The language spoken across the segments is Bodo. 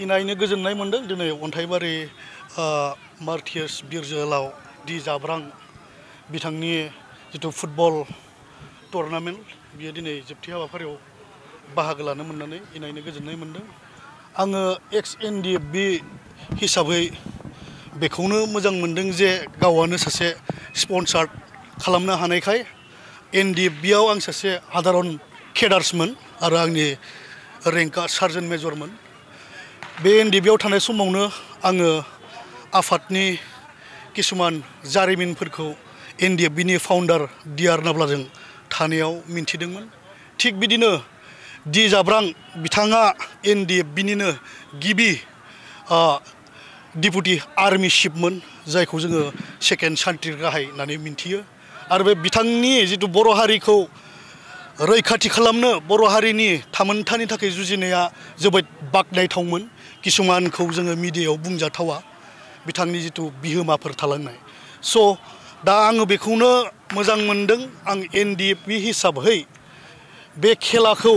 इनायनो गोजोननाय मोनदों दिनै अन्थाइबारि मार्टियार्स बिर जोहोलाव दि जाब्रां बिथांनि जितु फुटबल टुर्नामेन्ट बियो दिनै जोबथि हाबाफारियाव बाहागो लानो मोननानै इनायनो गोजोननाय मोनदों। आङो एक्स एनडिएफबि हिसाबै बेखौनो मोजां मोनदों जे गावआनो सासे स्पन्सार खालामनो हानायखाय एनडिएफबिआव आं सासे साधारन केडार्समोन आरो आंनि रेंकआ सार्जेन्ट मेजरमोन। बे एनडिएफबिआव थानाय समावनो आङो आफादनि किसुमान जारिमिनफोरखौ एनडिएफबिनि फाउन्डार डिआर नाब्लाजों थानायाव मिन्थिदोंमोन। थिग बिदिनो दि जाब्रां बिथाङा एनडिएफबिनिनो गिबि डिपुटि आर्मि चिफमोन, जायखौ जोङो सेकेन्ड सान्थ्रि गाहाय होननानै मिन्थियो। आरो बे बिथांनि जितु बर' हारिखौ रैखाथि खालामनो बर' हारिनि थामोनथानि थाखाय जुजिनाया जोबोद बाख्नायथावमोन। किसुमानखौ जोङो मिडियायाव बुंजाथावा बिथांनि जितु बिहोमाफोर थालांनाय। स' दा आङो बेखौनो मोजां मोनदों। आं एनडिएफबि हिसाबै बे खेलाखौ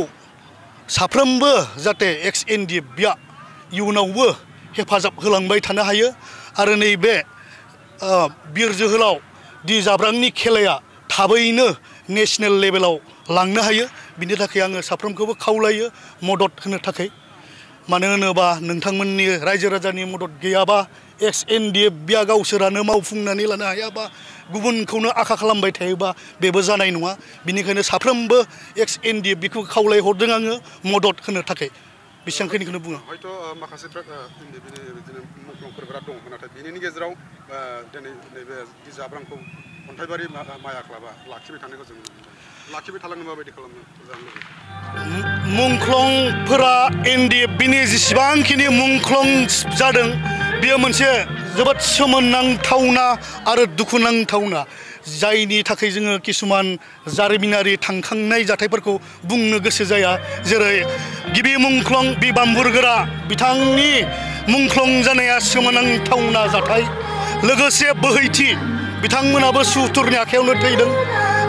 साफ्रोमबो जाहाथे एक्स एनडिएफबिआ इयुनावबो हेफाजाब होलांबाय थानो हायो आरो नैबे बिर जोहोलाव दि जाब्रांनि खेलाया थाबैनो नेसनेल लेभेलाव लांनो हायो। बिनि थाखाय आङो साफ्रोमखौबो खावलायो मदद होनो थाखाय। मानो होनोबा नोंथांमोननि रायजो राजानि मदद गैयाबा एक्स एनडिएफबिआ गावसोरानो मावफुंनानै लानो हायाबा गुबुनखौनो आखा खालामबाय थायोबा बेबो जानाय नङा। बिनिखायनो साफ्रोमबो एक्स एनडिएफबिखौ खावलायहरदों आङो मदद होनो थाखाय। बेसेबांखिनिखौनो बुङो। हयथ' माखासे बिदिनो मुंख्लंफोर बिराद दं, नाथाय बिनि गेजेराव दिनै नैबे दि जाब्रांखौ अन्थाइबारि माया क्लाबा लाखिबाय थानायखौ जों नुनो मोनदों। लाखिबाय थालांनो माबायदि खालामनो मोजां लुबैयो? मुंख्लंफोरा एनडिएफबिनि जेसेबांखिनि मुंख्लं जादों बेयो मोनसे जोबोद सोमोनांथावना आरो दुखुनांथावना, जायनि थाखाय जोङो किसुमान जारिमिनारि थांखांनाय जाथायफोरखौ बुंनो गोसो जाया। जेरै गिबि मुंख्लं बि बाम्बुरगोरा बिथांनि मुंख्लं जानाया सोमोनांथावना जाथाय। लोगोसे बोहैथि बिथांमोनाबो सुथुरनि आखायावनो थैदों।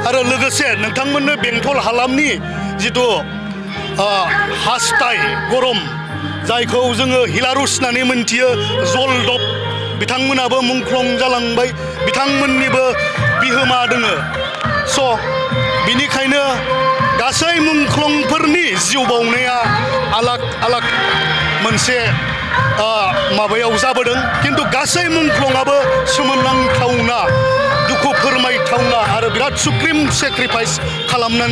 आरो लोगोसे नोंथांमोननो बेंटल हालामनि जितु हासथाय गरम, जायखौ जोङो हिलारुस होननानै मोनथियो, जलदब बिथांमोनाबो मुंख्लं जालांबाय। बिथांमोननिबो बिहोमा दोङो। स' बिनिखायनो गासै मुंख्लंफोरनि जिउ बाउनाया आलाग आलाग मोनसे माबायाव जाबोदों, खिन्थु गासै मुंख्लंआबो सोमोनांथावना, दुखु फोरमायथावना आरो बिराद सुप्रिम सेक्रिफाइस खालामनानै